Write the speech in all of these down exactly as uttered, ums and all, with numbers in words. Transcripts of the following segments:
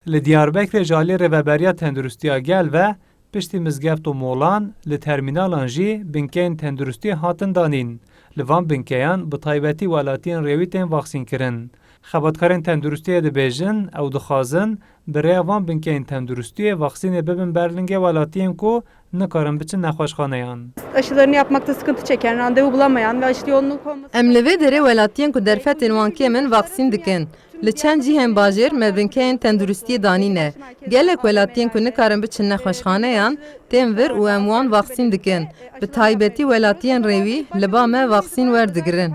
Li Diyarbekirê ji alî Rêveberiya Tenduristiya Gel ve piştî mizgeft û molan li termînalan jî binkeyên tenduristiyê hatin danîn. Li van binkeyan bi taybetî welatiyên rêwî tên vaksîn kirin. Xebatkarên tenduristiyê dibêjin, ew dixwazin bi rêya van binkeyên tenduristiyê vaksînê bibin ber lingê welatiyên ku nikarin biçin nexweşxaneyan. Aşılarını yapmakta sıkıntı çeken, randevu bulamayan ve aşı yoğunluğu olması Em li vê derê welatiyên ku derfetên wan kêm in vaksîn dikin. Li çend cihên bajêr me binkeyên tenduristiyê danîne. Gelek welatiyên ku nikarin biçin nexweşxaneyan, tên vir û em wan vaksîn dikin. Bi taybetî welatiyên rêwî li ba me vaksîn werdigirin.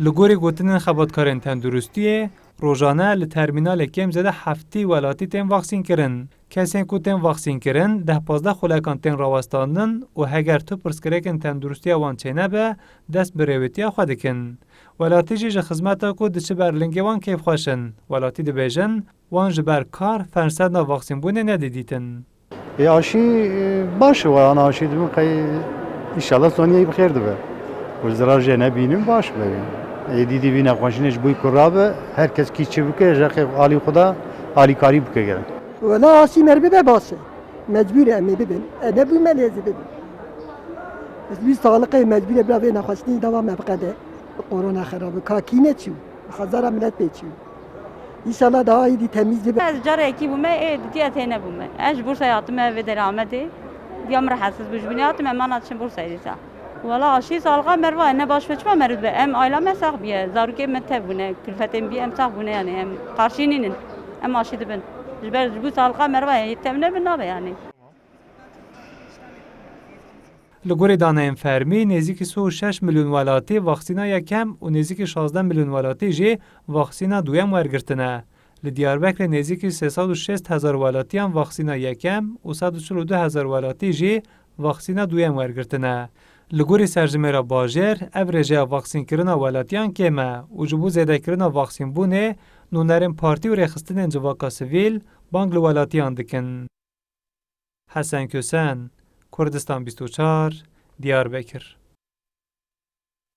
Li gorî gotinên xebatkarên tenduristiyê, rojane li termînalê kêm zêde heftî welatî tên vaksîn kirin. Kesên ku tên vaksîn kirin, deh pazdeh xulekan tên rawestandin û heger tu pirsgirêkên tenduristiya wan çênebe, dest bi rêwîtiya xwe dikin. Welatî jî ji xizmeta ku diçe ber lingê wan kêfxweş in. Welatî dibêjin, wan ji ber kar fersedna vaksînbûnê nedîdîtin. E, aşî, e, baş e, wan aşî dibin qey înşallah soniyê bi xêr dibe. Û zirar jê nebînin baş be. Ê dîdî vî nexweşînê ji bo kura be, her kes kî çi bike, ji xêr alî xwe de alîkarî bike gere. Wela aşî mer bibe baş e. Mecbûr e em ê bibin. E, nebû me lê ez ê bibim. Ez wî saliqê mecbûr e bila vê nexweşînê dawa me biqede. Korona xerab e. Ka kî neçû. Hezara milet pê çû. Înşallah daha êdî temîz dibe. Ez carekî bûme, ê dîtiya tê nebûme. Ez ji Bursayê hatime vê derê Amedê. Diya min rehetsiz bû, ji binê hatime, mana çim Bursayê dîsa. Wela aşî saliqa merva ne baş ve çima merû dibe. Em aila me sax bûye, zarokê me tev bûne, külfetên bî em sax bûne, yani em qarşî nînin. Em aşî dibin. Ji ber ji bo saliqa merva ye, tev nebin nabe yani. Li gorî daneyên fermî, nêzîkî sê û şeş milyon welatî vaksîna yekem û nêzîkî şazdeh milyon welatî jî vaksîna duyem wergirtine. Li Diyarbekirê nêzîkî sê sed û şêst hezar welatiyan vaksîna yekem û sed û çil û du hezar welatî jî vaksîna duyem wergirtine. Li gorî serjimêra bajêr, ev rêjeya vaksînkirina welatiyan kêm e û ji bo zêdekirina vaksînbûnê, nûnerên partî û rêxistinên civaka sivîl bang li welatiyan dikin. Hesen Kösen, Kurdistan bîst û çar, Diyarbekir.